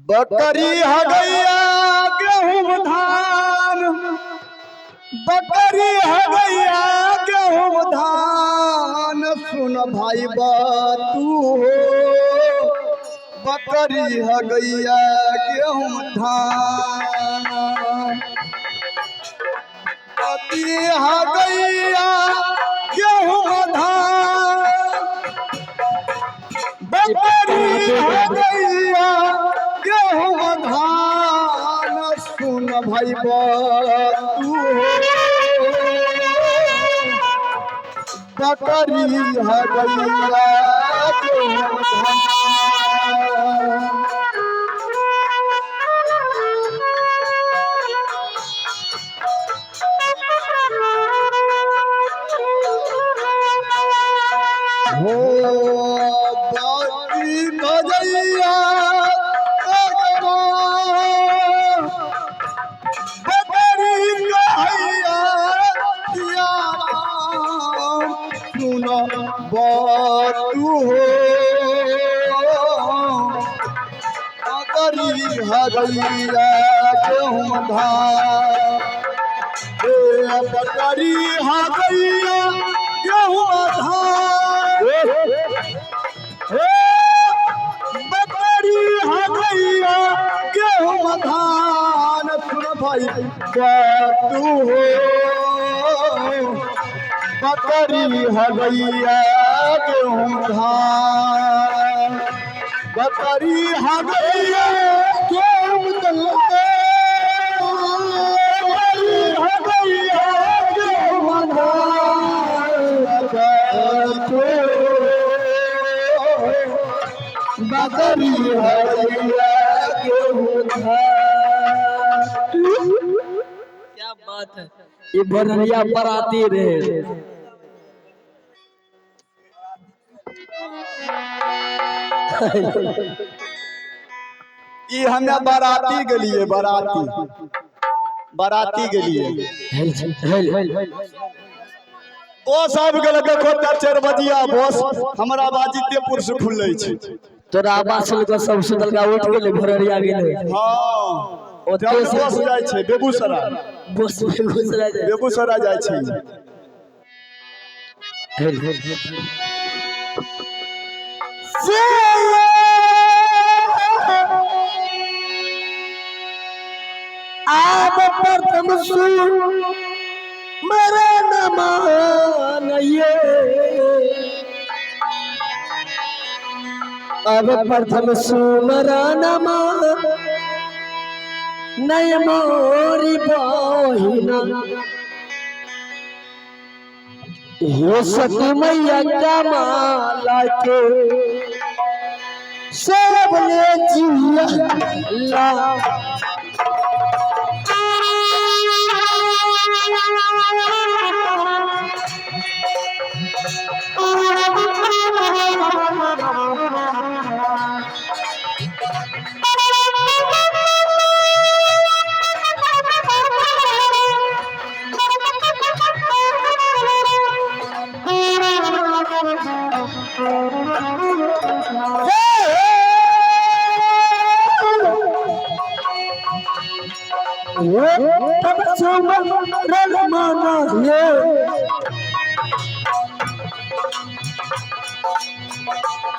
बकरी हगैया गेहूं धान, बकरी हगैया गेहूं धान, सुन भाई तू हो, बकरी हगैया गेहूं धान, बकरी हगैया गेहूं धान, बकरी हगैया गेहूं धान, सुन भाई तू हो, बकरी हगैया गेहूं धान। हो बकरी बजैया बकरी कहैया सुन तू हो, बकरी हगैया गेहूं धान, बकरी हगैया गेहूं धान, बकरी हगैया गेहूं धान, सुन भाई तू हो, बकरी हगैया गेहूं धान, बकरी हगैया गेहूं धान, बकरी हगैया गेहूं धान, बकरी हगैया गेहूं धान। क्या बात है, ये भरलिया बराती रे। ई हमे बाराती गेलिए, बाराती बाराती गेलिए, बस आबि गेल देखो तऽ 4 बजिया बस हमरा बाजितेपुर से खुलै छै। तोरा आवाज सुन के सब सुतलका उठ गेलै, भररिया गेलै। हाँ, ओते से बस जाइ छै बेगूसराय, बस बेगूसराय जाइ। बेगूसराय जाइ छै। आब प्रथम सुर मेरे नमान ये, अब प्रथम सुमरा नमा नय मोरी बहिना, हे सती मैया का माला के सब ले जिया ला।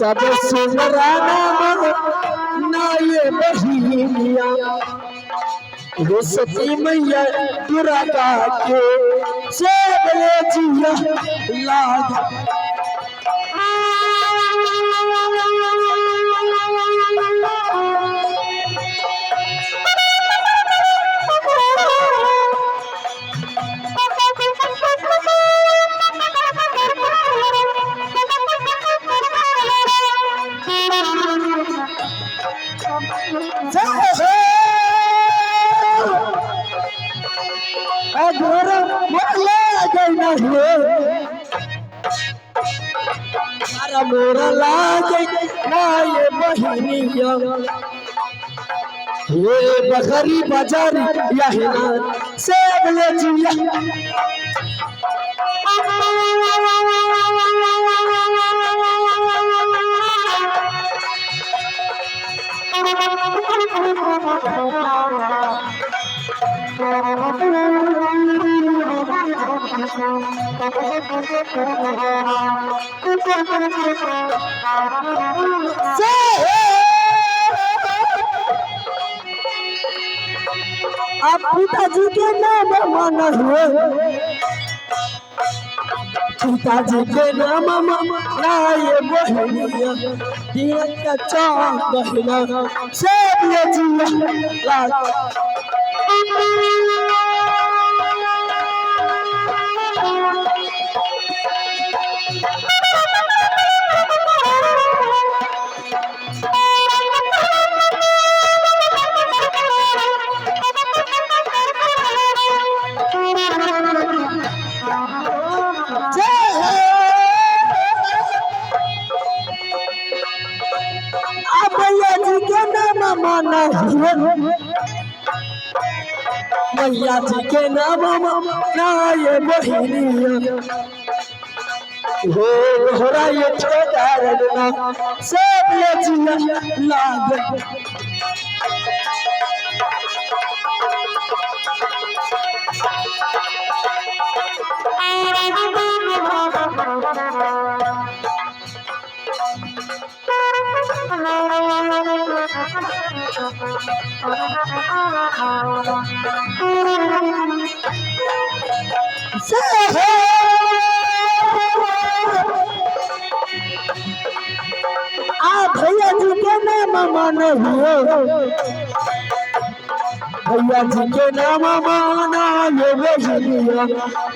तब सुमराना ना ये बहिनिया, हो सती मैया दुर्गा के सेवले जिया लाग। मोरा लागे ना ये बहिनिया, हे बकरी बाजार यहना सेब ले जिया। से आप पिताजी के नाम माना हुए, पिताजी के नाम माना ये बहनिया दिया का चाँद बहना सेब ले जिया लाल। मैया जी के नाम माना हुए, मैया जी के नाम माना ये बहनिया हो घोड़ा ये छोटा रडना सब ले जिया लाग। से आ भैया जी के नाम माना हुए, भैया जी के नाम माना ये बहनिया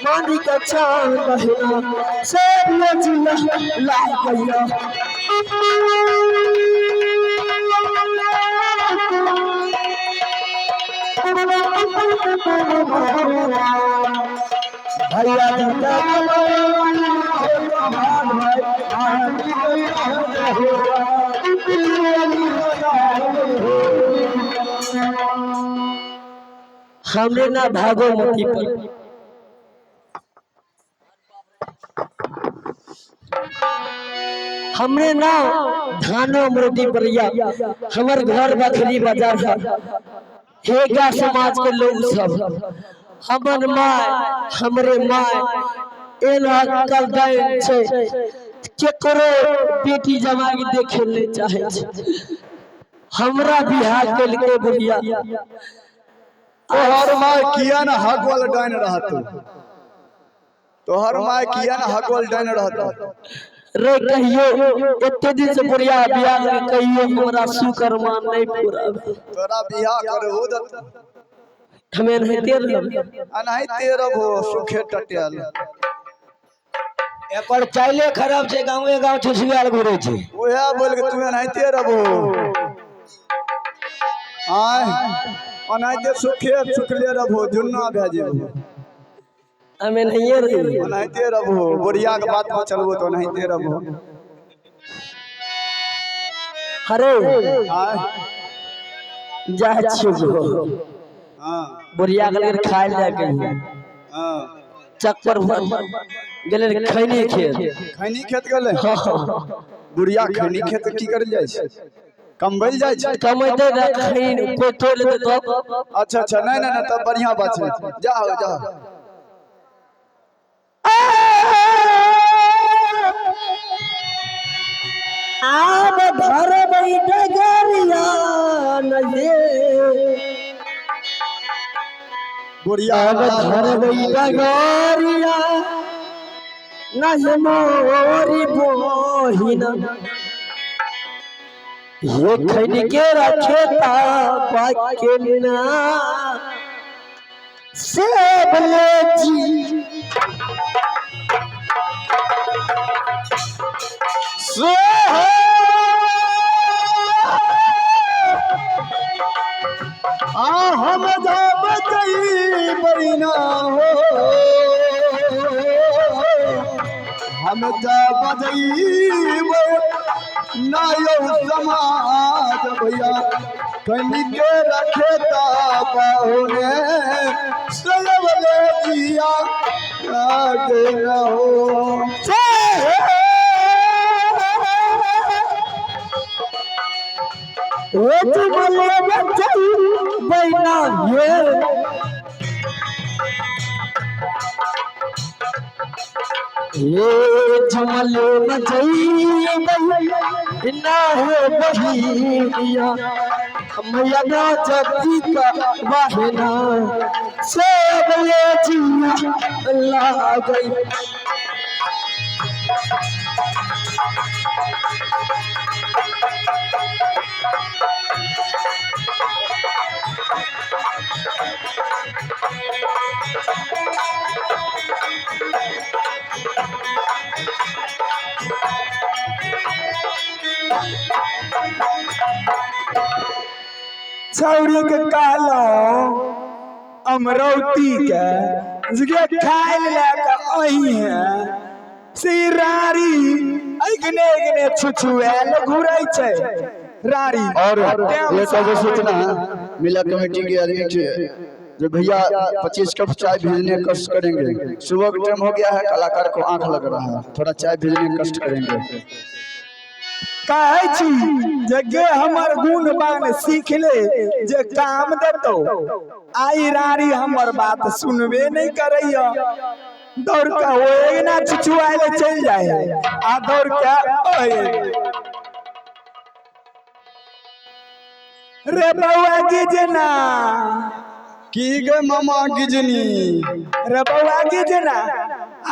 मानी का चाँद बहना सेब ले जिया लाल गैया। भैया जी का हमने ना भागो मोती पर, हमने ना धानो अमृति पर या हमर घर बखरी बाजार है। हेगा समाज के लोग सब हमर my हमरे my एना कल दैन छै केकरो बेटी जमाई के देखे ले चाहे छै। हमरा बियाह केलकै बुढ़िया। तोहर माय किया न हक वाला डाइन रहतो, तोहर माय किया न हक वाला डाइन रहतो। रे कहियो एते दिन से बुढ़िया बियाह के कहियो हमरा सुकरमा नहीं पूरा भेल। तोरा बियाह करबो दत हमे एनाहिते रहब। अनाहिते रहबो सुखे टटेल। एकर चाइले खराब छै, गाँवे गाँव ठुसुआल घुरै छै। ओहे बोल के तू एनाहिते रहबो। आय अनाहिते सुखे सुखले रहबो जुन्ना भए जेबो। हमे एनाहिए रहियै। ओनाहिते रहबो बुढ़िया के बात पर चलबो तो ओनाहिते रहबो। अरे आय जाइ छियै। हाँ बुढ़िया गेलै खाय लए गेलै। हाँ चक्कर गेलै खैनी खेत। खैनी खेत गेलै। बुढ़िया खैनी खेत की करल जाइ छै? कमबै जाइ छै। कमैते रह खैनी कोइ तोड़ि लेतै तब। अच्छा अच्छा नहीं नहीं नहीं तब बढ़िया बात छै, जाओ जाओ। आब धरबै डगरिया नहीं, बुढ़िया आब धरबै डगरिया नहीं मोरी बहिना। ये खैनी के रखेता पाके ना सेब ले जी। आ हम जाब बहिना हो, हम जाब ना यौ समाज भैया। कनिके रखे ता पाहुने सजवले जिया आगे रहो। ओ चुमले बचई बैना ये ये चुमले बचई बैना हो बहिनिया मैया जती का बहना सब ले जिया लागई। छौरी के कहलो अमरौती के जे खाय ले के अही है से रारी अगने अगने छुछुएल घुरै छै रारी। और ये सब सूचना मेला कमेटी के आदमी के जो भैया 25 कप चाय भेजने कष्ट करेंगे। सुबह का टाइम हो गया है, कलाकार को आंख लग रहा है, थोड़ा चाय भेजने कष्ट करेंगे। कहै छी जे गे हमर गुण बान सीख ले जे काम देतौ। आई रारी हमर बात सुनबे नहीं करैया, दौड़ के ओ ना छुछुआले चलि जाए आ दौड़ के ओए रे बौआ गिजना। की गे मामा गिजनी? रे बौआ गिजना,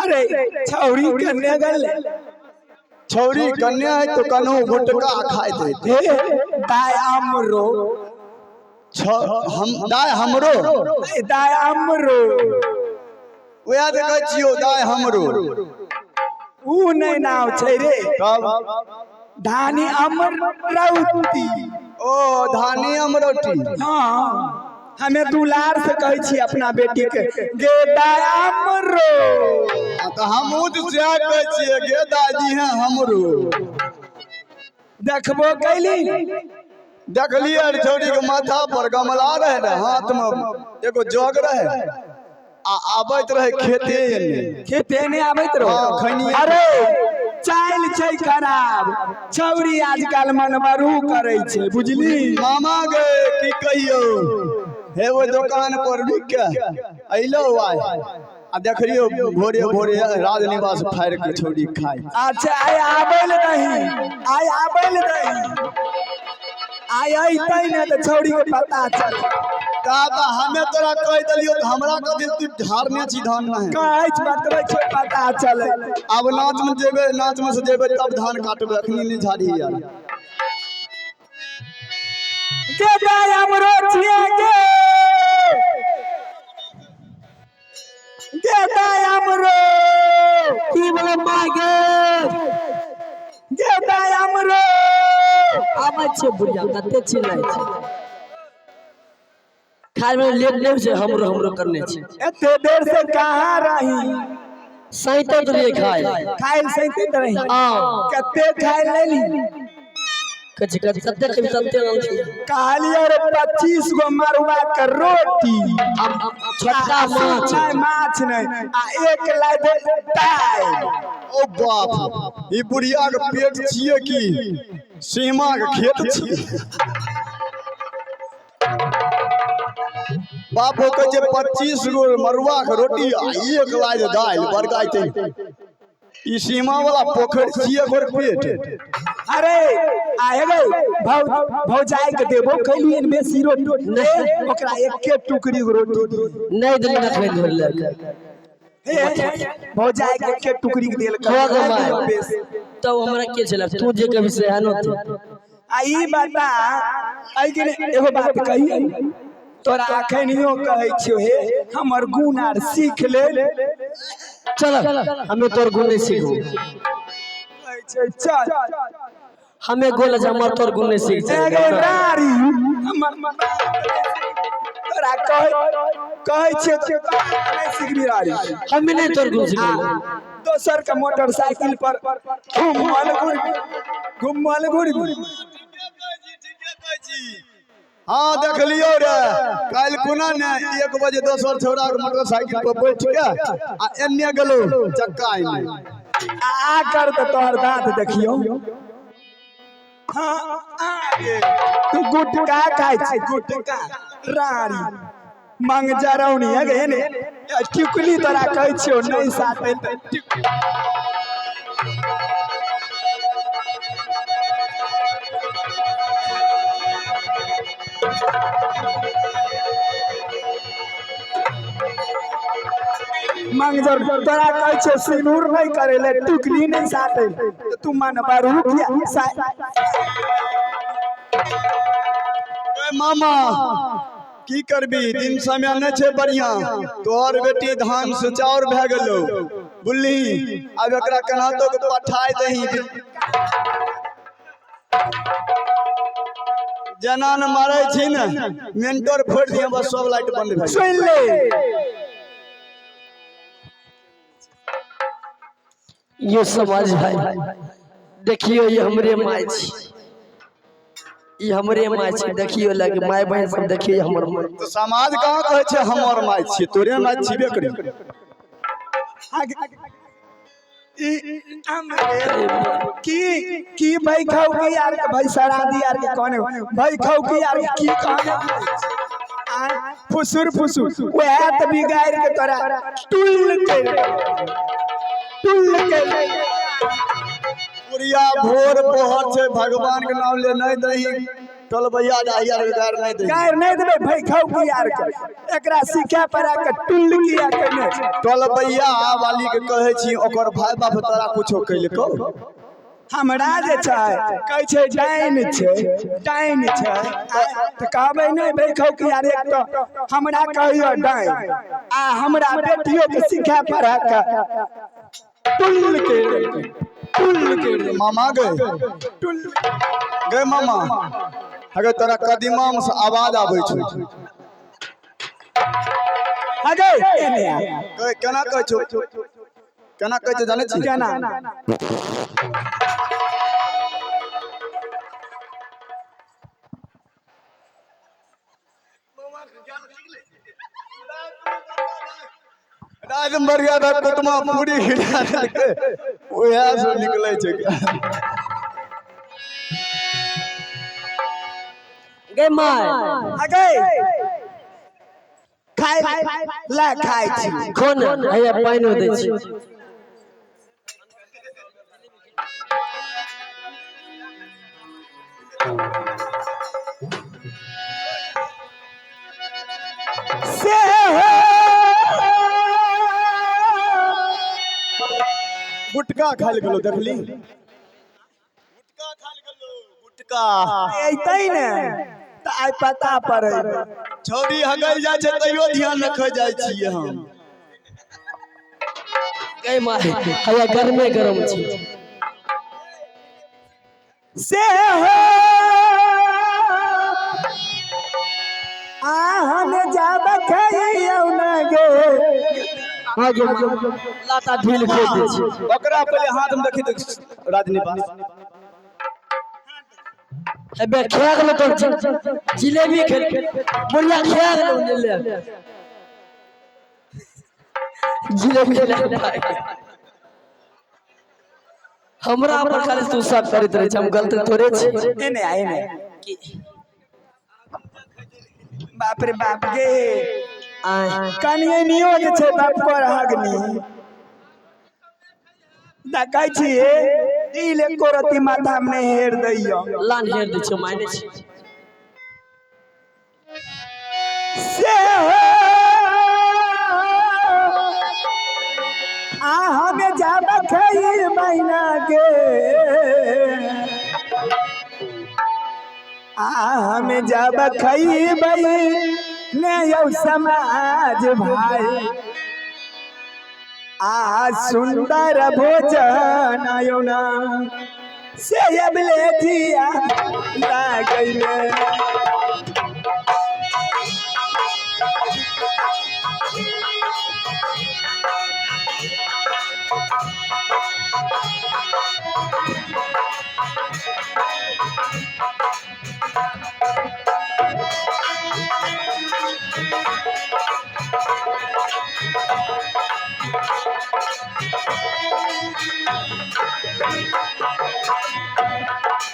अरे छौरी कन्या गल छौरी कन्या है तो कन्हू गुटका खाए दे। हे दाय अमरो हम दाय हमरो दाय अमरो वएह तऽ कहै छियौ दाय हमरो। ऊ नहि नाम छै रे। तब धानी अमरौती। ओ धानी अमरौती। हाँ, हमें दुलार से कहै छी अपना बेटी के गे दाय अमरो। तऽ हमहूँ तऽ सएह कहै छियै गे दादी है हमरो। देखबो कैली? देखलियै छौड़ी के माथा पर गमला रहे ने, हाथ में एगो जग रहे आ आबैत रहे खेते एने। खेते ने आबैत रहो। हाँ, खैनी। अरे चालि छै खराब, छौरी आजकल मनबरू करै छै बुझली। मामा गे की कहियौ, हे वो दुकान पर रुक के अइलो आइ आ देखलियौ भोरे भोरे राजनिवास फाड़ि के छौड़ी खाइ। अच्छा आइ आबै लए दही, आइ आबै लए दही, आइ अइतै ने तऽ छौड़ी के पता चल। ता तऽ हमे तोरा कहि देलियौ तऽ हमरा कथी तू झाड़ने छी धान नहि। कहै छी बतबै छै पता चलै। आब नाच में जेबै, नाच में से जेबै तब धान काटबै, अखनी नहि झाड़ी यार। के दाय हमरो छियै गे, गे दाय हमरो। की बोले माय गे? गे दाय हमरो। आबै छै बुढ़िया कते चिल्लाइ छै, खाय में लेट नहि छै, हमरो हमरो करने छै। एते देर से कहाँ रही? सैतत रहियै खाय। खाय सैतत रही? हाँ। कते खाय लेली? कते कते कभी तते आनथिन। कहलियै रे 25 गो मरुआ के रोटी, छोटका माछ। नहि माछ नहि, आ एक लाइ दालि। ओ बाप, ई बुढ़िया के पेट छियै की सीमा के खेत छियै? बाप कहै छै 25 गो मरुआ के रोटी आ एक लाइ दालि बड़का ई सीमा वाला पोखरि छियै ओकर पेट। अरे आए गए भौजाई के देबो खैलियै बेसी रोटी नहीं, ओकरा एके टुकड़ी रोटी नहीं देली ना खाइ धरलक। हे भौजाई के एके टुकड़ी देल हो गो माय, तब हमरा के छला तू जे कभी से आनो तू। आ ई बता ऐ एगो बात कहियै तोरा अखनियो कहै छियो, हे हमर गुण आर सीख ले। चल हमें तोर गुण नहीं सीखू। चल हमें गोल हमर तोर गुण नहीं सीख। एगो रारी हमर तोरा कहै कहै छियो नहीं सीखबी रारी। हमें नहीं तोर गुण सीखू। दोसर के मोटरसाइकिल पर घुमल घुरबी घुमल घुरबी। हाँ देख लियो रे, काल्हि कोना ने 1 बजे दोसर छौड़ा के मोटरसाइकिल पर बैठ के आ एन्ने गेलो चक्का एने। आ कर तऽ तोहर दाँत देखियौ। हाँ आ गे, तू गुटका खाइ छी गुटका रारी मंगजरौनी है गे ने टिकुली तोरा कहै छियौ नहि साटै तऽ टिकुली। मंगजर तोरा कहै छियौ सिनूर नहि करै ले टिकुली नहि साटै तऽ तू मन बारू किया ए मामा की करबी, दिन समय नहि छै बढ़िया, तोहर बेटी धान से चाउर भए गेलो बुझली, आब एकरा केनातो के पठाय दही, जेना ने मारै छी ने मेंटर फोड़ि दिए बस सब लाइट बंद भए गेल। सुनि ले। यो समाज भाई देखियो ये हमरे माय छी, ई हमरे माय छी, देखियो लगे माय बहन सब देखियो हमर माय। तऽ समाज कहाँ कहै छै हमर माय छी, तोरे माय छिबे करी। ई की की भाई खाऊ की यार के भाई सरादी यार के कौन भाई खाऊ की यार की कहने आ फुसुर फुसुर वह त बिगाड़ के तोरा टुल के टुल के। पुरिया भोर पहर छै, भगवान के नाम ले नहीं दही टोलबैया डाहिया के गार नहीं दही। गार नहीं देबे भाई खाऊ की यार के, एकरा सिखा पड़ा के टुल किया केने छै। टोलबैया वाली के कहै छी ओकर भाई बाप तोरा कुछो कैलको। हमरा जे छै कहै छै डाइन छै डाइन छै तऽ कहबै नहि भाई खाऊ की यार, एक तऽ हमरा कहियो डाइन आ हमरा बेटियो के सिखा पढ़ा के टुल के टुल के। मामा गे टुल गे मामा, अगर तोरा कदीमा में से आवाज आबै छौ। अगे एने आ। गे, केना कहै छौ, केना कहै छौ जानै छी? केना? राज मर्यादा कुटमा पूरी हिला देलकै, उएह से निकलै छै। गे my अगे खाय ला खाय छी खो ने, हैया पानिओ दै छी। से हो गुटका खाइ गेलो देखली, गुटका खाइ गेलो गुटका। अइतै ने तऽ आइ पता पड़ै। छौड़ी हगल जाइ छै तैयो ध्यान रखै जाइ छियै हम। गे my हैया गरमे गरम छी। से हो आहन जाब खइयौ न गे। हाँ गे लाता ढील खोल दै छी। ओकरा पहिले हाथ में देखी तऽ राजनिवास। अबे खा गेलो तोर जिलेबी खेल बुढ़िया खा गेलो ले जिलेबी ले भाई। हमरा पर खाली तू सब करैत रहे छै, हम गलत थोड़े छी। एने आ एने बाप रे बाप गे कनिए नियो जे छै बाप पर हगनी देखै छी ई ले कोरती माथा में नहि हेर दैयो। लान हेर दै छै माने छी। से हो आ हमे जाब खई महीना के आ हमे जाब खइबै ने यौ समाज भाई आ सुंदर भोजन आयो ना से अबले जिया लागैले।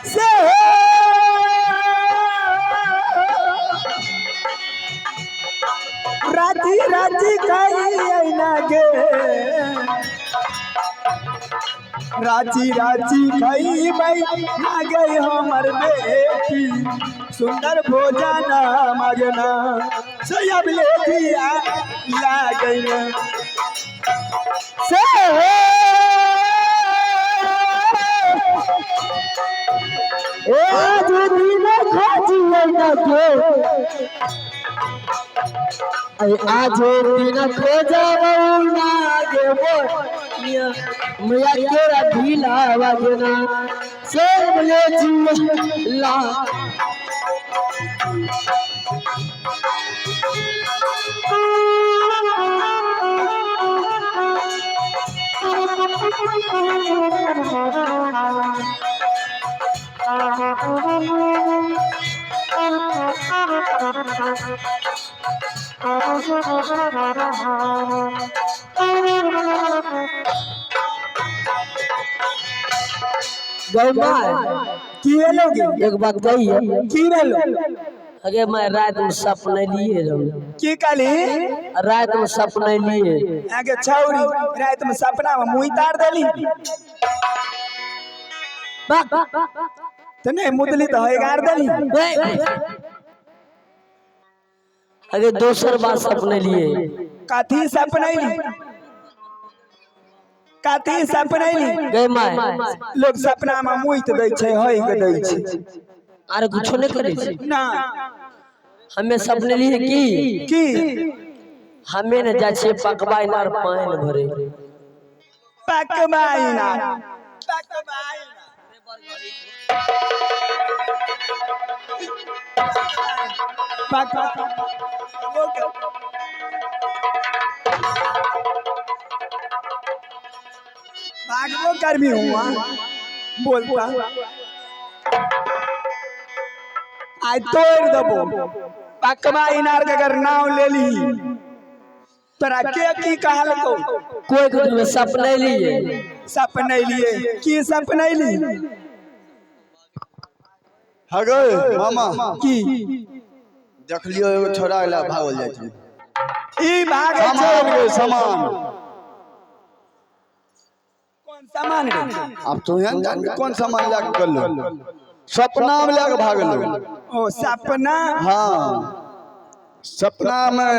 से राती राती खाई ना गे, राची राची खाई भाई ना गई हमर बेटी, सुंदर भोजन मगना से अब ले दिया लागल से। ए आज दिन खोजिए ना के, आज दिन खोजाबू ना गे मोनिया, मैया केरा ढीला वजना से बोले जी ला। गौ माय की भेलो गे? एक बात कहिए। की भेलो? अरे मैं रात में सपने लिए रहूं। की कहली? रात में सपने लिए। आगे छौरी रात में सपना में मुँह तार देली तो नहीं मुदली तो है गार देली। अरे दोसर बात सपने लिए। कथी सपनैली? कथी सपनैली? गए माय लोग सपना में मुँह दै छै, हई के दै छै। आर कुछो नहीं करे छै। ना। हमें सपने लिए की की हमें न जाइ छियै पकवा इनार पानि भरे। पकवाइना पकवाइना पक भागबो करबी हुआ बोलता आइ तोड़ देबो। पकवा इनार के अगर नाव ले ली तोरा के की कहलको? कोई कुछ में सपने लिए। सपने लिए की सपने ली? हगे मामा की देखलियो एगो छोरा अगला भागल जाइ छै। ई भागे छै। सामान गे सामान। कौन सामान रे? अब तो एहन जान कौन सामान लए के गेलो, सपना में लए के भागलो। ओ सपना? हाँ सपना में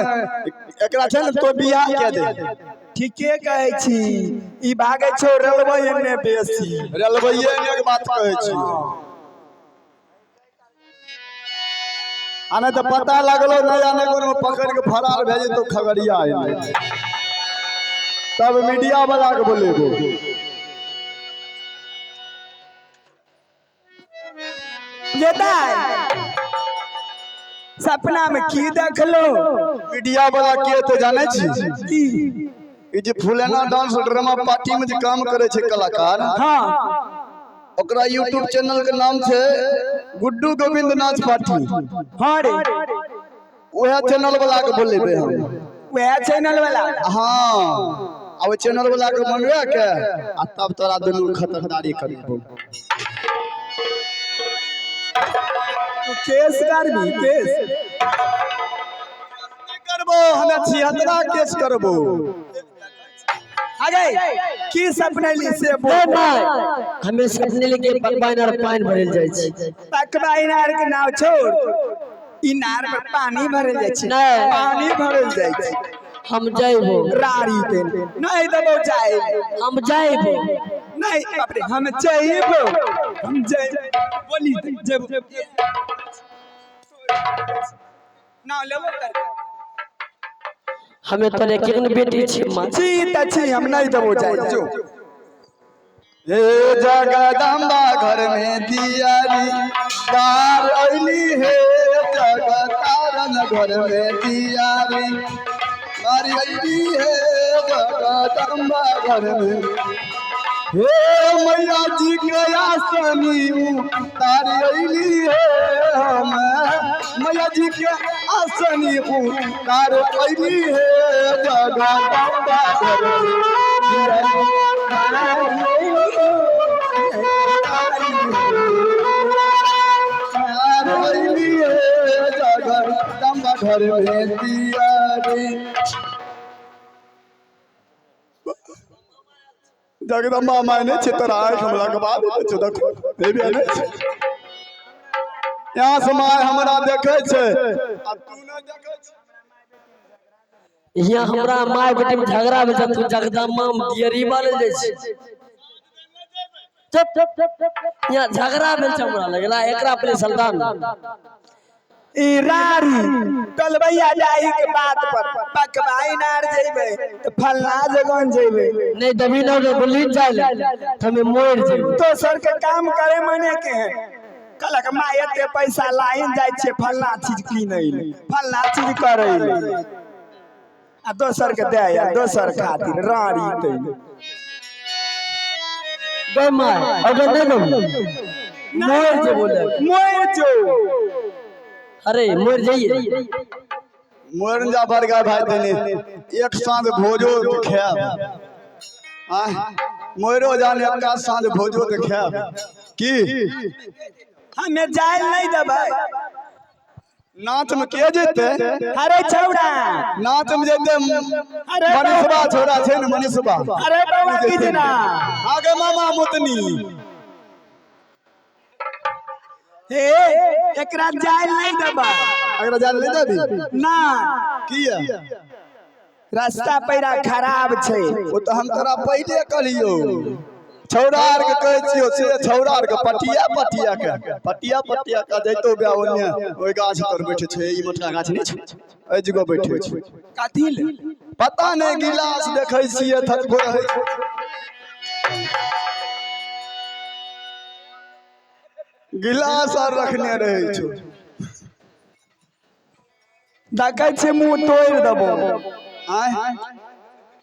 एकरा छै ने तो बियाह के दे। ठीके कहै छी, ई भागे छौ रेलवे एने बेसी। रेलवे के बात कहै छी। आ नहि तऽ पता लगलो नया नगर में पकड़ के फरार भए जेतौ खगड़िया एने, तब मीडिया वाला के बोलेबो। जेताय सपना में की देखलो? मीडिया वाला के तऽ जानै छी? की? ई जे फुलेना डांस ड्रामा पार्टी में जे काम करे छै कलाकार, हाँ ओकरा यूट्यूब चैनल के नाम छै गुड्डू गोविंद नाच पार्टी। हाँ रे वएह चैनल वाला के बोलेबे हम। वएह चैनल वाला? हाँ आ ओहि चैनल वाला के मंगवा के आ तब तोरा दुनू खतरदारी करबो। केस करबी? केस करबो हमे 76 केस करबो। आगे की सपने ली से ए बोल। माय हमें सपने लिए पकवा इनार पानि भरल जाइ छै। पकवा इनार के नाव छोड़, इनार पर पानी भरल जाइ छै। नहीं। पानी भरल जाइ छै। हम जाइबो। रारी तेन नहीं देबो जाए। हम जाइबो। नहीं बाप रे हम जाइबो, हम जाइबो बोली जेबो नाव लेबो कर। हमें तोरे केहन बेटी छी माँ? छी त छी, हम नहीं देबो जाए जो। हे जगदम्बा घर में दियारी बार अइली, हे जगतारन घर में दियारी बार अइली, हे जगदम्बा घर में हे मैया जी के आसनी उतार अइली, हे हम मैया जी के आसनी उतार अइली, हे जगदम्बा घर में दियारी। जगदम्बा घर में दिया रे। जगदम्बा माय नहि छै तोरा आँखि हम लगबा देने छौ, देखो देवी नहि छै। यहाँ से माय हमरा देखै छै आ तू नहि देखै छै। यहाँ हमरा माय बेटी में झगड़ा भेल छै, तू जगदम्बा में दियरी बाले जाइ छै। चुप। यहाँ झगड़ा भेल छै हमरा लगला एकरा पहिले सल्तान। ई रारी कलबैया जाही के बात पर पकवाई नार जेबे त फलना जगह जेबे। नहीं दबी ना बोली जाय ले त हमें मोर जेबै। दोसर के काम करे मने के है। कहलक माय एते पैसा लाइन जाइ छै फलना चीज कीनै ले, फलना चीज करै ले, आ दोसर के दे आ दोसर खातिर रारी तै। गए my order नहीं दबी मोर जे बोले मोर जो। अरे मोर जाइए। मोरन जा बड़का भाई तनी एक साँझ भोजो तऽ खायब। आँय, मोरो जान एक साँझ भोजो तऽ खायब की? हमें जाय नहीं देबै। नाच में के जेतै? अरे छौड़ा, नाच में जेतै अरे मनीषबा छोरा छै ने मनीषबा। अरे बौआ किजना। आगे मामा मुतनी। हे एकरा जाय नहीं देबै। एकरा जाय नहीं देबी? ना। किया? रास्ता पैरा खराब छै। ओ तऽ हम तोरा पहिले कहलियौ, छौड़ा आर के कहै छियौ से छौड़ा आर के पटिया पटिया के पटिया पटिया के जैतो बे ओने ओहि गाछ तर बैठे छै, ई मोटका गाछ नहि छै, एहि जगह बैठे छै। कथी ले? पता नहि गिलास देखै छियै थकबो रहै छै। गिलास आर रखने रहै छै। देखै छियै मुँह तोड़ि देबो। आँय,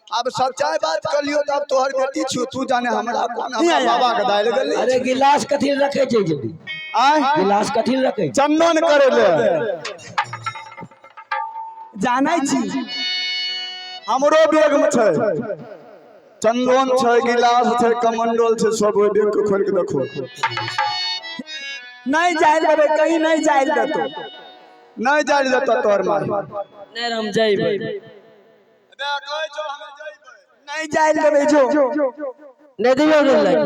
अब सच्चाई बात कहलियौ तऽ अब तोहर बेटी छौ, तू जाने हमरा कोन हमरा बाबा के दालि गेलै। अरे गिलास कथी ले रखै छै जल्दी? आँय, गिलास कथी ले रखै छै? चंदन करे ले। जानै छी हमरो बैग में छै चंदन छै, गिलास छै, कमंडल छै, सब ओहि बैग के खोल के देखो। नहीं जाय देबै, कहीं नहीं जाय देतो। नहीं जाय देतो तोहर माय। नहीं हम जाइबै। नहीं जाय देबै जो। नहीं देबै ऑर्डर लगे।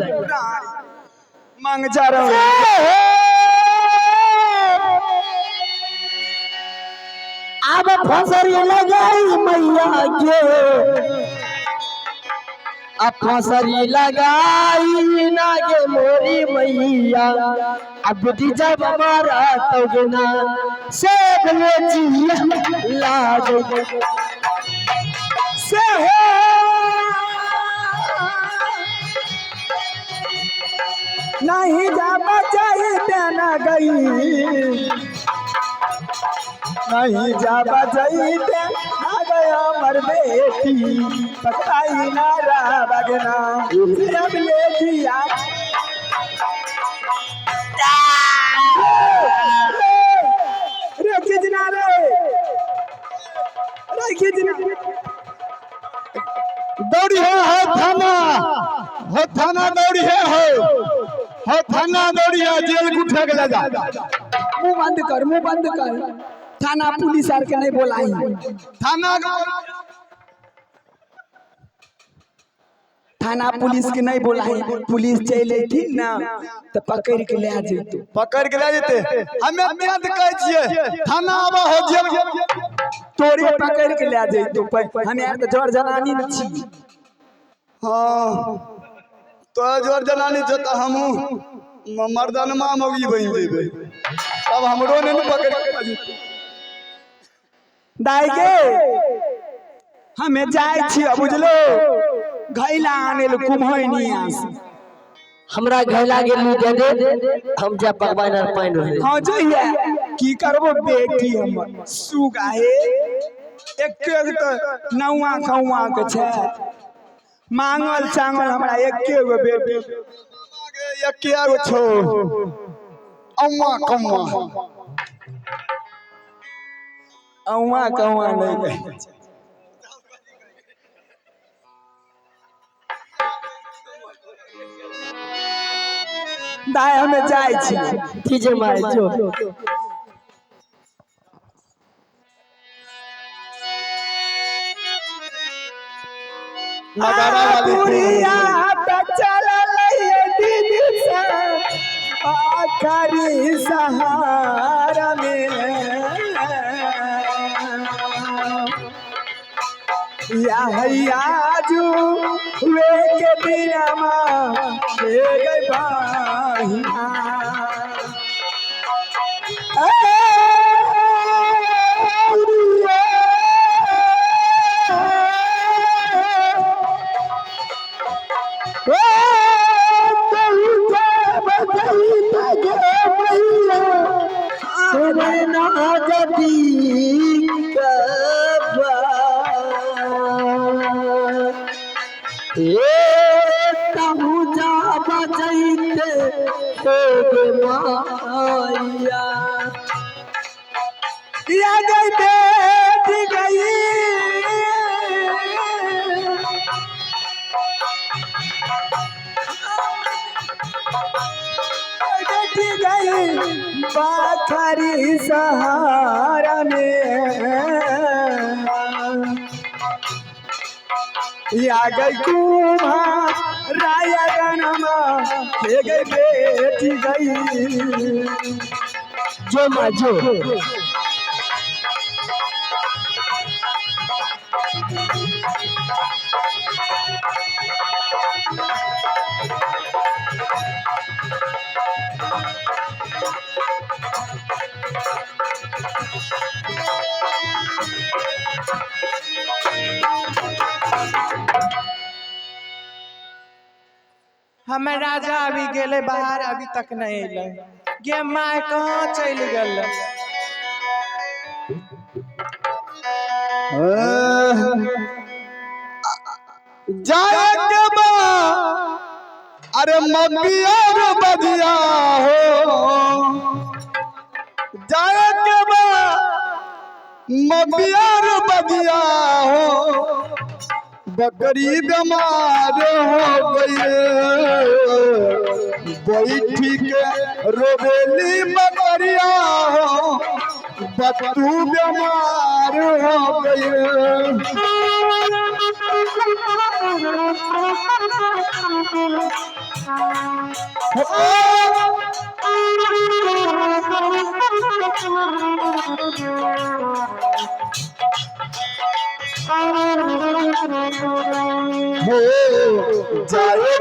मांग जा रहा हूं। अब फसरी लगाई मैया के, अब फसरी लगाई ना गे मोरी मैया, अब बेटी जब हमारा तो गिना सेब लेचिया लागे से हो नहीं जा बचाई ना गई, नहीं जा बचाई ना गया मर बेटी पताई ना रहा बगना सब ले दिया। रे खिजना रे, रे खिजना दौड़ी है हो थाना, हो थाना दौड़ी है, हो थाना दौड़ी है, जेल गुठा के ले जा। मुंह बंद कर, मुंह बंद कर, थाना पुलिस आर के नहीं बोलाई। थाना थाना पुलिस के नहीं बोलाई, पुलिस चल अथी ना तो पकड़ के ले जेतो। पकड़ के ले जेते। हमें तुरंत कहै छियै थाना आबा हो जेल तोरे पकड़ के ले जेतो। हमें आर तो जोर जनानी न छी। हाँ तो जोर जनानी छौ तऽ हमहूँ मर्दनमा मौगी बनि जेबै, तब हमरो नहि ने पकड़ के ले जेतै। दाई गे हमें जाय छियै बुझलो, घैला आने ले कुम्हैनिया से। हमरा घैला के लू दे दे, हम जा पकवान आर पानि भरे। हाँ जइया की करबो बेटी हमर सुगा हे, एक एक तो नौआ कौआ के छै, मांगल चांगल हमरा एके गो बेटी। एके गो छौ औआ कौआ। औआ कौआ नहीं कहै छै। दाय हमे जाइ छी। ठीक है माय, जो। नगाड़ा वाली। बुढ़िया त चलल दीदी से आखरी सहारा में, या हैया जू वे के दिनमा ले गई बाहिया। या गई बेटी गई, बेटी गई बाखरी सहारा में, या गई कुम्हा राया गनमा हे गई बेटी गई। जो माँ जो। हमर राजा अभी गेलै बाहर, अभी तक नहीं एलै। गे my, कहाँ चलि गेलै? जाए के बा अरे मबिया बजिया हो, जाए के बा मबिया बजिया हो, बकरी बीमार हो गई, बैठी के रोबेली बकरिया हो, बतू बीमार हो गई। हो जाए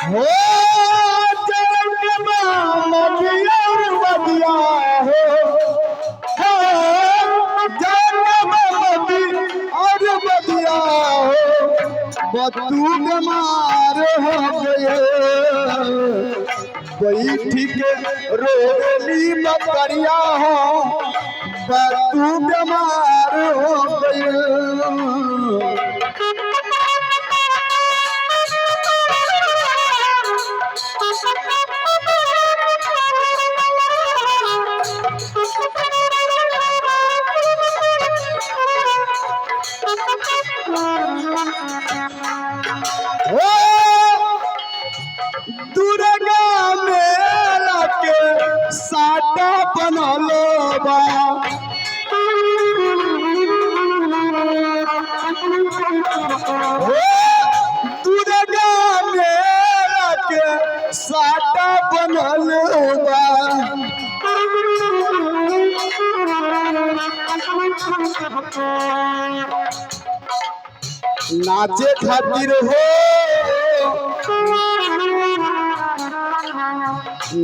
हो बदिया हो, और बदिया हो, बतू बीमार हो गए, बैठी के रोली बकरिया हो, बतू बीमार हो गए। हो दुर्गा मेला के साटा बनलो बा, हो दुर्गा मेला के साटा बनल बा। नाचे खातिर हो,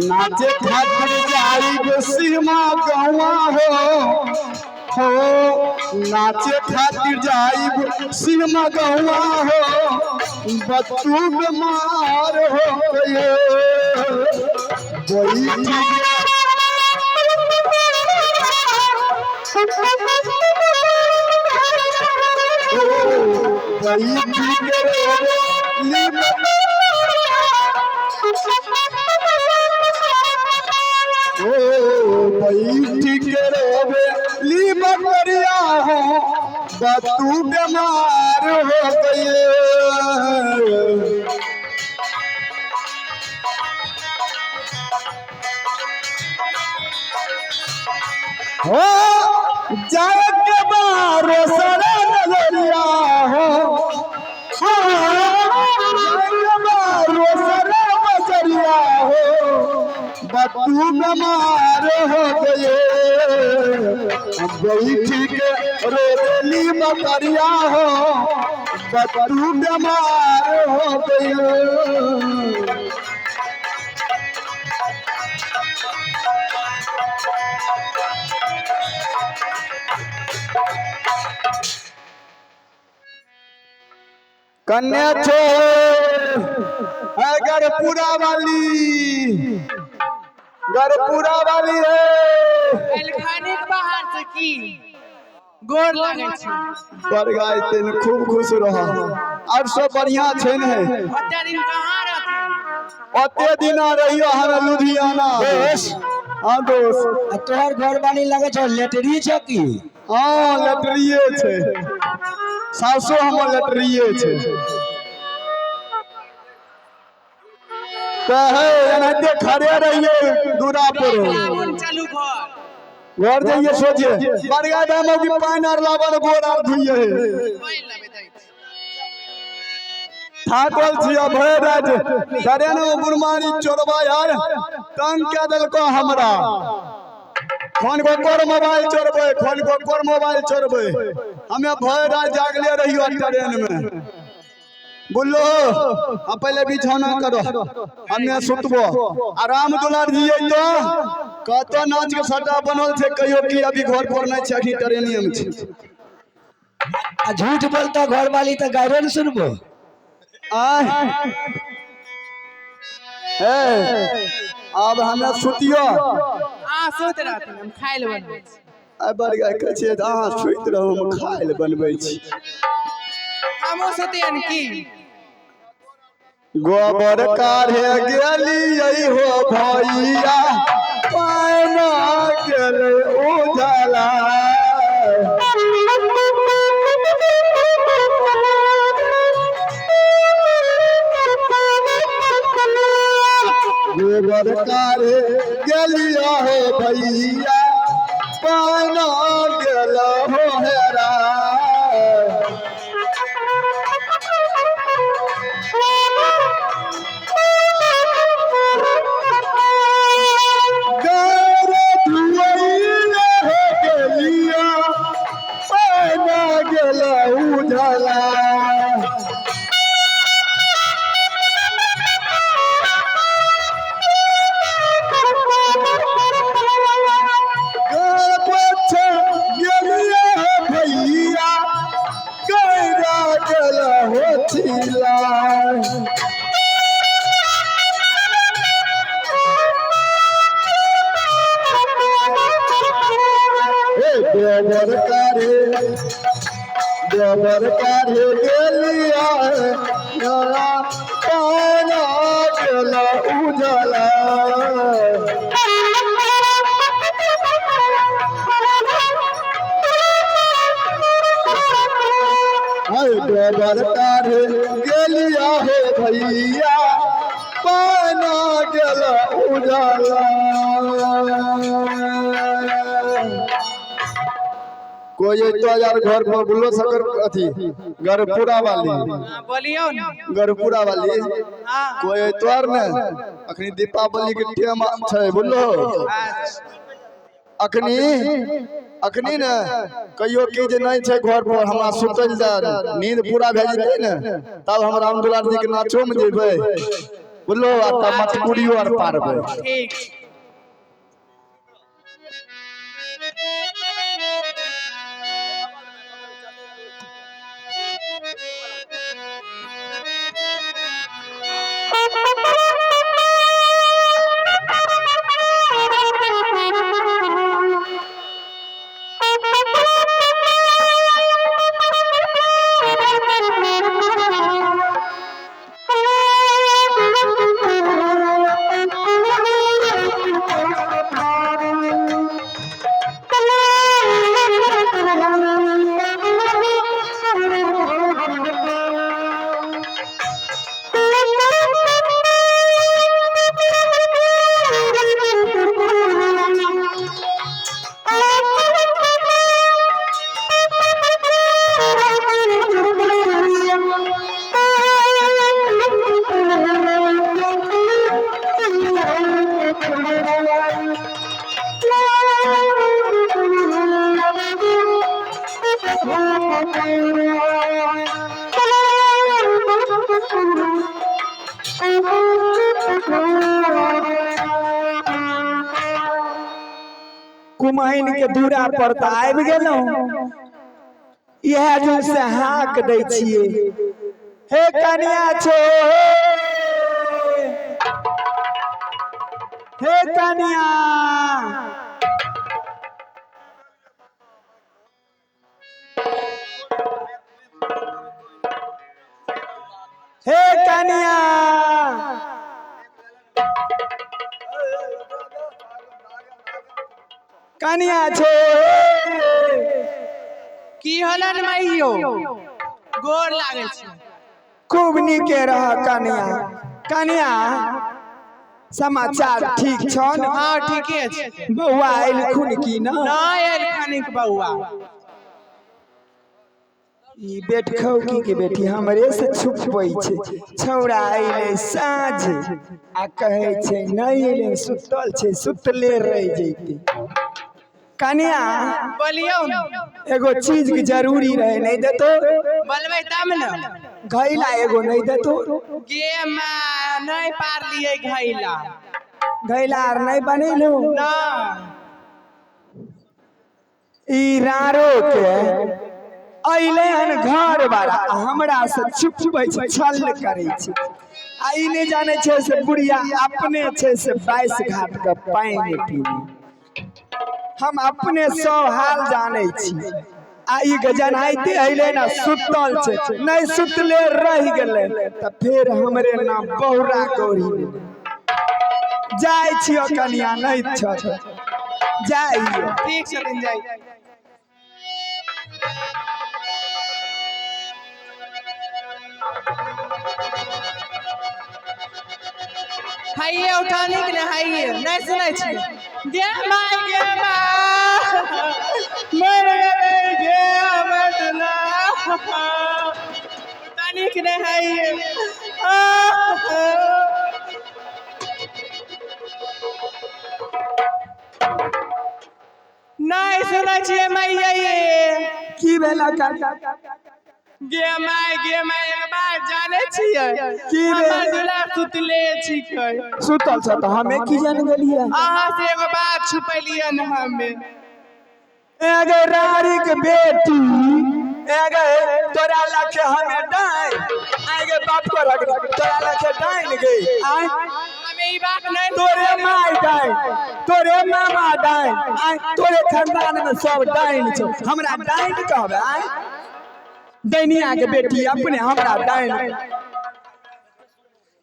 नाचे खातिर जाइब सीमा गवा हो, नाचे खातिर जाइब सीमा गवा हो, बच्चू बीमार हो गए, बैठी बैठी के रोली ओ बैठी के रोवे ली बकरिया हो, बतू बीमार हो गए। हो जाए के बारो सरा नजरिया हो, जाए के बारो सरा नजरिया हो, बतू बीमार हो गए। बैठी के रोली बकरिया हो, बतू बीमार हो गए। कन्या छो है गरपुरा वाली, गरपुरा वाली है। खाने के बाहर से की गोर लागै छै। बरगाई तेन खूब खुश रह, और सब बढ़िया छै ने। ओते दिन कहाँ रहथिन? ओते दिना रहियो हमे लुधियाना। दोस्त। हाँ दोस्त। आ तोहर घर वाली लगे छौ लेटरी छौ की? हाँ लेटरिये छै, सासो हमर लेटरिये छै। कहे एनाहिते खड़े रहिए दूरा पर। साबुन चलू घर। घर जाइए सोचे बरगा दाम की पानि आर लाबन, गोर आर धुइए। पानि लाबै दै छी। थाकल छियै भरि राति डरे ने बुढ़मारी चोरबा यार तंग कए देलको हमरा। फोन को कोर मोबाइल चोरबै, फोन को कोर मोबाइल चोरबै। हमे भरि राति जागले रहियो ट्रेन में। बोलो हम पहले बिछौना करो, हमे सुतबो। आ राम दुलार जी अइतो कतऽ नाच के सट्टा बनल छै, कहियो की अभी घर पर नहि छै, अखनी ट्रेनिये में छै। आ झूठ बोलता घर वाली तऽ गायरो ने सुनबो। आय हे आब हमे सुतियो। अहाँ सुति रहथिन, हम खाय लए बनबै छी। आइ बड़का कहै छियै अहाँ सुति रहू, हम खाय लए बनबै छी। हमहूँ सुतियन की? गोबर काढ़े गेलियै हो भैया, पानि गेलै उजाला। गोबर काढ़े गेलियै हो भैया, पानि गेल हो हेरा। गैर धुआइले हो गेलिया, पानि गेल उजाला। गैर पोछे गेलिया हो भैया, गैरा गेल हो छिला। हे गोबर काढ़े, गोबर काढ़े गेलिया पानि गेल उजाला। हाय गोबर काढ़े गेलिया हो भैया, पानि गेल उजाला। कोई तो यार घर पर बोलो सकर अथी गरपुरा वाली। हाँ बोलियौ ने। गरपुरा वाली। हाँ। कोई तो आर ने अखनी दीपावली के टाइम छै, बोलो। अच्छा। अखनी अखनी ने कहियो की जे नहीं छै घर पर, हमरा सुतल जाय नींद पूरा भए जेतै ने, तब हम राम दुलार जी के नाचो में जेबै, बोलो, आ तब मटकुरियो आर पारबै। ठीक। Thank you. कुमहन के दूरा पर तऽ आबि गेलहुँ। इएह दिन से हाक दै छियै, हे कनिया छो, हे कनिया। हे कनिया। कनिया छो। की होलन मैयो, गोर लागै छी। खूब नीके रह कनिया। कनिया समाचार ठीक छन? हाँ ठीके छै। बौआ एलखुन की न? नहि एलखन बौआ। ई बेटखौकी के बेटी हमरे से छुपबै छै। छौड़ा अइलै साँझ आ कहै छै नहि अइलै, सुतल छै, सुतले रहि जैतै। कनिया बोलियौ। एगो चीज के जरूरी रहे, नहीं देतो? बोलबै तब ने। घैला एगो नहीं देतो? गे माँ, नहि पारलियै घैला। घैला आर नहीं बनेलू? नहि। ई रारो के अइलै हन घर वाला आ हमरा से छुपबै छै, छल करै छै। आ ई नहि जानै छै से बुढ़िया अपने छै से 22 घाट के पानि पीने। हम अपने सब हाल जानै छी। आ ई गजनाइते अइलै ना सुतल छै, नहि सुतले रहि गेलै तऽ फेर हमरे नाम बहुरा गौरी। जाइ छियौ कनिया, नहि छ जाइयो। ठीक छथिन, जाइ। हाइये उठानी के ने हाइये नहीं सुनै छी। गे माय, गे माय, मर गेलै गे हमर दुल्हा। उठानी के ने हाइये। नहीं सुनै छियै मैया ये। की भेला कनिया? गे माय, गे माय, एक बात जानै छियै? की भेलै? हमर दुल्हा सुतले छिकै। सुतल छ तऽ हमे की जान गेलियै? अहाँ से एगो बात छुपेलियन हमे। एगे रारी के बेटी, एगे तोरा लखे हमे डाइन, आगे बाप को रख, तोरा लखे डाइन गे। आय हमे ई बात नहीं। तोरे my डाइन, तोरे मामा डाइन, आय तोरे खानदान में सब डाइन छौ, हमरा डाइन कहबे? आय दैनिया के बेटी अपने हमरा डाइन।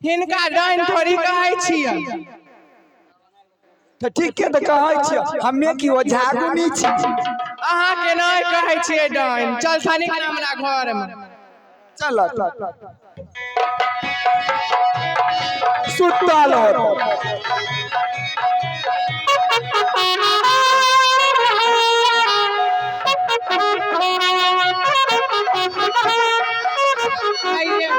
हिनका डाइन थोड़ी कहै छियै। तऽ ठीके तऽ कहै छियै, हमे की ओझा गुनी छी? अहाँ के नहीं कहै छियै डाइन। चल थानी हमरा घर में। चल, सुतल होत। आइए।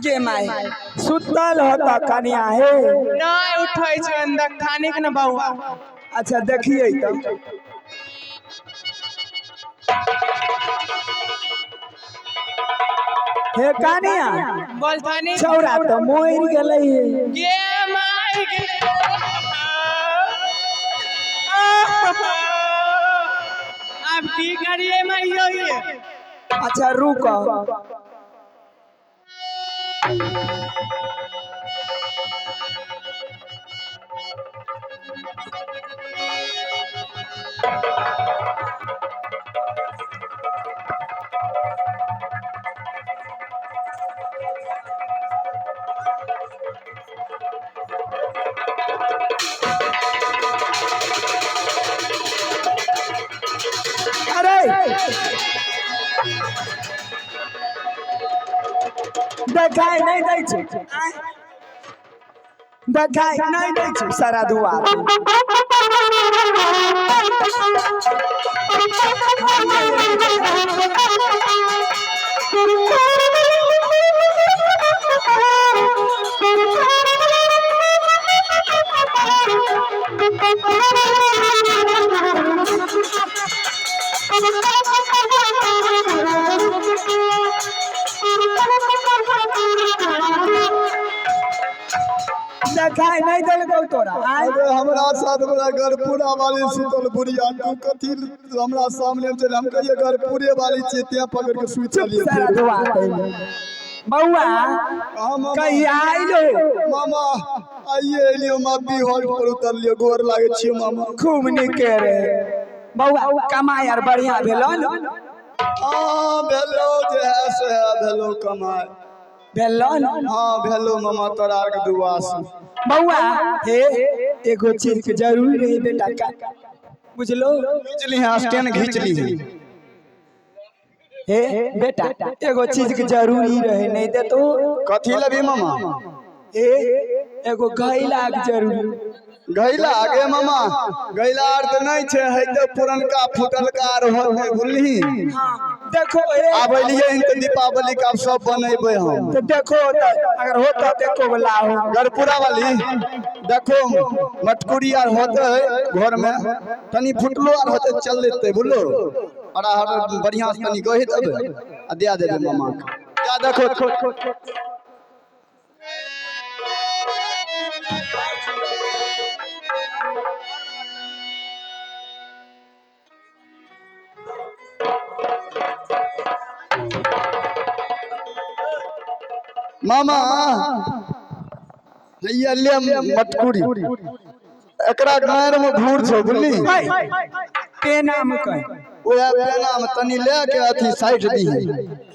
गे माय, सुतल होता कनिया हे? नहीं उठै छै अंदर थानिक न बौआ। अच्छा देखिए तऽ। हे कनिया। बोल थानी। छौड़ा तऽ मरि गेलै हे। गे माय गे, आब की करिए मैयो ये? अच्छा रुक। अरे देखाइ नहि दै छै, देखाइ नहि दै छै सारा दुआर। देखाइ नहि देलकौ तोरा आय। अरे हमरा साथ बड़ा गरपुरा वाली सुतल बुढ़िया, तू कथी हमरा सामने चल, हम कहिए गरपुरे वाली छियै तें पकड़ के सुति चलिए। सारा दुआर बौआ हाँ मामा। कहिया आइलो? मामा आइए एलियो, माफी हॉल्ट पर उतरलियो, गोर लागे छियो मामा। खूब नीके रे बौआ, कमाइ आर बढ़िया भेलो ने? हाँ भेलो, जे है से है भेलो कमाइ। भेलो ने? हाँ भेलो मामा, तोरा आर के दुआ से। बौआ हे, एगो चीज के जरूरी रही बेटा का, बुझलो? घीच ली है, स्टैंड घीच ली है। हे बेटा, एगो चीज के जरूरी रहे, नहीं दे तो। कथी लेबी मामा? हे, एगो गैला के जरूरी। गैला गे मामा, गैला आर तऽ नहि छै, है तऽ पुरनका फुटलका आर होतै, बुझलही? देखो हे। आब एलियै हन तऽ दीपावली के आब सब बनेबै हम। तो देखो तो अगर होता तो एको गो लाहो। गरपुरा वाली देखो, मटकुरी आर होतै घर में, तनी फुटलो आर होतै चल देतै, बुझलो? और आर बढ़िया से तनी गहि देबै आ दे देबै मामा के। जा देखो। मामा हैया ले मटकुरी, एकरा गायर में घूर छौ, बुझली? पेना में कहीं। ओएह पेना में तनी ले के अथी साइड दीहे,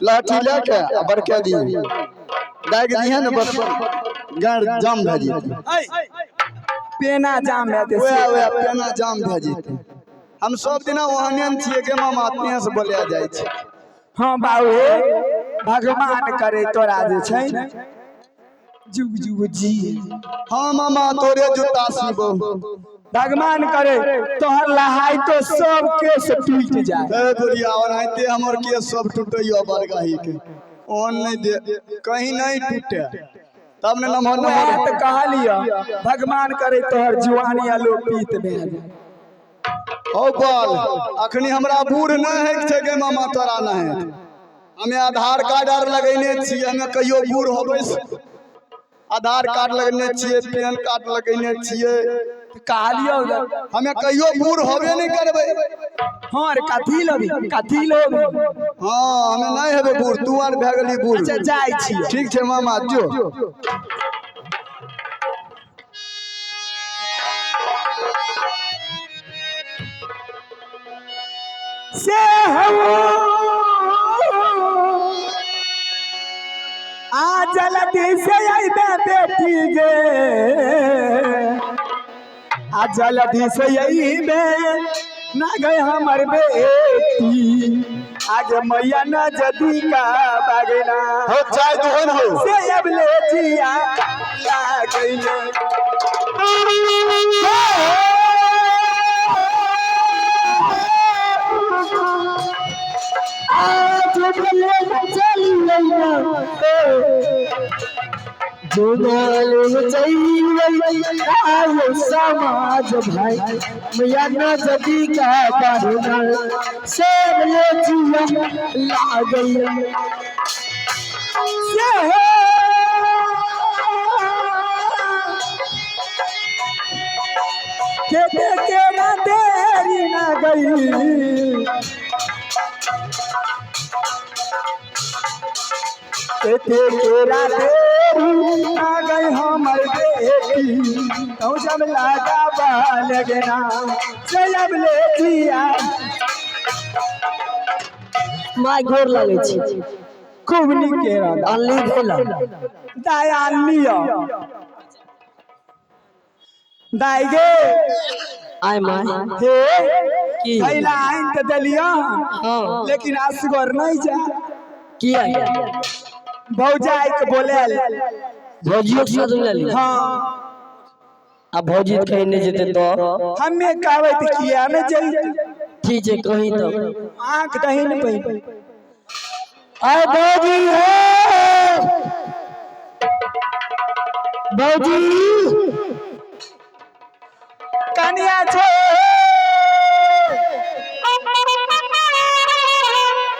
लाठी ले के आ बड़के दीहे, दागि दीहे ने, बस गाड़ जाम भए जेतै। पेना जाम है ते। ओएह ओएह पेना जाम भए जेतै। हम सब दिना ओहने ने छियै के मामा, अपने से बोलया जाइ छै। हाँ बाबू हे, भगवान करे तोरा जे छै ने जुग जुग जी। हाँ मामा, तोरे जूता सीबो। भगवान करे तोहर लहाई तो सब केस टूट जाए। हे बुढ़िया, ओनाहिते हमर केस सब टूटैया बरगाही के, ओहन नहि दे कहीं नहीं टूटे तब ने नमहर वएह नमहर। तऽ कहलियौ, भगवान करे तोहर जुआनी अलोपित भए जाए। हौ बाल, अखनी हमरा बूढ़ नहि होइ छै गे मामा, तोरा नहि हमे आधार कार्ड आर लगेने छियै, हमे कहियो बूढ़ होबै से? आधार कार्ड लगेने छियै, पैन कार्ड लगेने छियै। कहलियौ। हमे कहियो बूढ़ होबे नहि करबै। हाँ रे, कथी लेबी, कथी लेबी? हाँ, हमे नहि हेबै बूढ़, तू आर भए गेली बूढ़। अच्छा, जाइ छियै। ठीक छै मामा, जो। से हो आ जल्दी से अइबे बेटी गे, आ जल्दी से अइबे ना गए हमर बेटी, आगे मैया न जदी का बागना। हो चाय दुहन हो। से अब ले जिया लागैले। आज भले चली जुगल चली समाज भाई, मैया न जदी का बाहुना सब ले जिया लागल। से हो के के ना देरी ना गई, के केरा देरी। छोड़ू आ गई हमर बेटी तू जब लगा लगना चलब ले जिया। My गोर लगै छी। खूब नीके रह। अनली भेल? दाय आनलियो दाय गे। आय my. हे। की? थैला आनि तऽ देलियो। हाँ। लेकिन असगर नहीं जा। किया? भौजाई के बोले। भौजियो के साथ ले ली? हाँ। आ भौजी कहीं नहीं जेते तो? हमे कहबै तऽ किया ने जइते? ठीक छै, कहीं तो। आँख दही ने पै। आय भौजी, हे भौजी। कनिया छोड़।